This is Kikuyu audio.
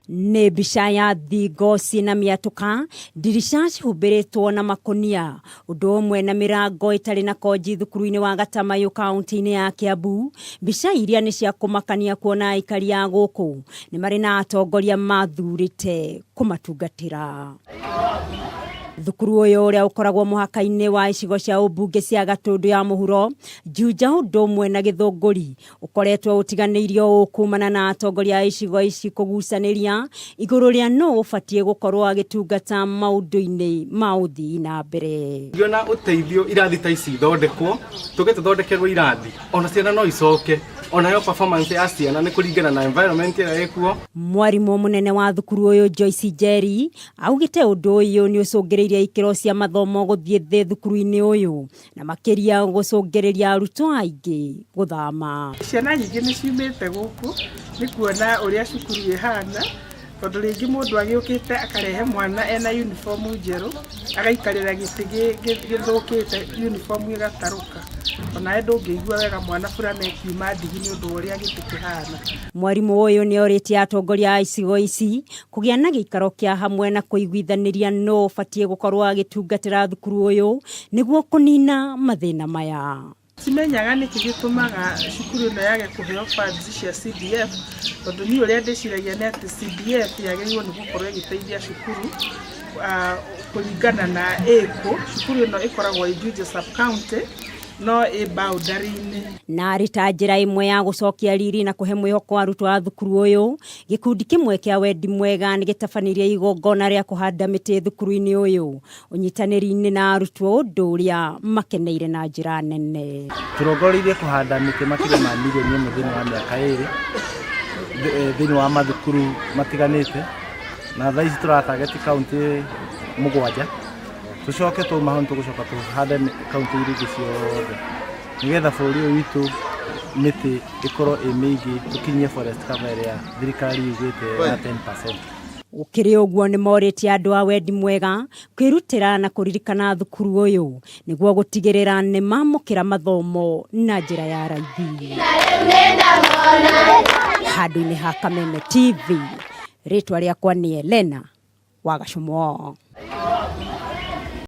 Nĩ mbica ya thingo ciĩna mĩatũka, ndirica cihumbĩrĩtwo na makũnia, ũndũ ũmwe na mĩrango ĩtarĩ na konji thukuru-inĩ wa Gatamayũ kaunti-inĩ ya Kiambu. Mbica iria nĩ cia kũmakania kuona aikari a gũkũ nĩ marĩ na atongoria mathurĩte kũmatungatĩra. Thukuru ũyũ ũrĩa ũkoragwo mũhaka-inĩ wa icigo cia ũmbunge cia Gatũndũ ya mũhuro, Juja ũndũ ũmwe na Gĩthũngũri, ũkoretwo ũtiganĩirio ũũ kumana na atongoria a icigo ici kũgucanĩria igũrũ rĩa nũ ũbatiĩ gũkorwo agĩtungata maũndũ-inĩ ma ũthii na mbere. Ngĩona ũteithio irathi ta ici ithondekwo, tũke tũthondekerwo irathi, ona ciana no icoke, onayo performance ya ciana nĩ kũringana na environment ĩrĩa ĩkuo. Mwarimũ mũnene wa thukuru ũyũ Joyce Njeri augĩte ũndũ ũyũ nĩ ũcũngĩrĩirie ikĩro cia mathomo gũthiĩ thĩ thukuru-inĩ ũyũ na makĩria gũcũngĩrĩria arutwo aingĩ gũthama. Ciana nyingĩ nĩ ciumĩte gũkũ nĩ kuona ũrĩa cukuru ĩhana, tondũ rĩngĩ mũndũ agĩũkĩte akarehe mwana ena uniform njerũ, agaikarĩra gĩtĩ gĩthũkĩte uniform ĩgatarũka. Onawe ndũngĩigua wega mwana burana ĩkiuma ndigi nĩ ũndũ wa ũrĩa gĩtĩ kĩhana. Mwarimũ ũyũ nĩ orĩtie atongoria a icigo ici kũgĩa na gĩikaro kĩa hamwe na kũiguithanĩria nũ ũbatiĩ gũkorwo agĩtungatĩra thukuru ũyũ nĩguo kũnina mathĩna maya. Timenyaga nĩkĩ gĩtũmaga cukuru ĩno yage kũheo funds cia CDF, tondũ niĩ ũrĩa ndĩciragia nĩ atĩ CDF yagĩrĩirwo nĩ gũkorwo ĩgĩteithia cukuru kũringana na ĩkũ. Cukuru ĩno ĩkoragwo ĩ Juja sub county no ĩ boundary-inĩ. Na arĩ ta njĩra ĩmwe ya gũcokia riri na kũhe mwĩhoko arutwo a thukuru ũyũ, gĩkundi kĩmwe kĩa wendi mwega nĩ gĩtabanirie igongona rĩa kũhanda mĩtĩ thukuru-inĩ ũyũ ũnyitanĩri-inĩ na arutwo, ũndũ ũrĩa makeneire na njĩra nene. Tũrongoreirie kũhanda mĩtĩ makĩria ma mirioni 1 thĩinĩ wa mĩaka 2 thĩinĩ wa mathukuru matiganĩte, na thaa ici tũratarget kaunti 7, tũcoke twauma hau nĩtũgũcoka tũhande kaunti iria ingĩ ciothe nĩgetha bũrũri ũyũ witũ mĩtĩ ĩkorwo ĩ mĩingĩ, tũkinyie forest cover ĩrĩa thirikari yugĩte ya 10%. Gũkĩrĩ ũguo, nĩ morĩtie andũ a wendi mwega kwĩrutĩra na kũririkana thukuru ũyũ nĩguo gũtigĩrĩra nĩ mamũkĩra mathomo na njĩra ya raithi. Handũ-inĩ ha Kameme TV, rĩtwa rĩakwa nĩ Elena Wagacumo.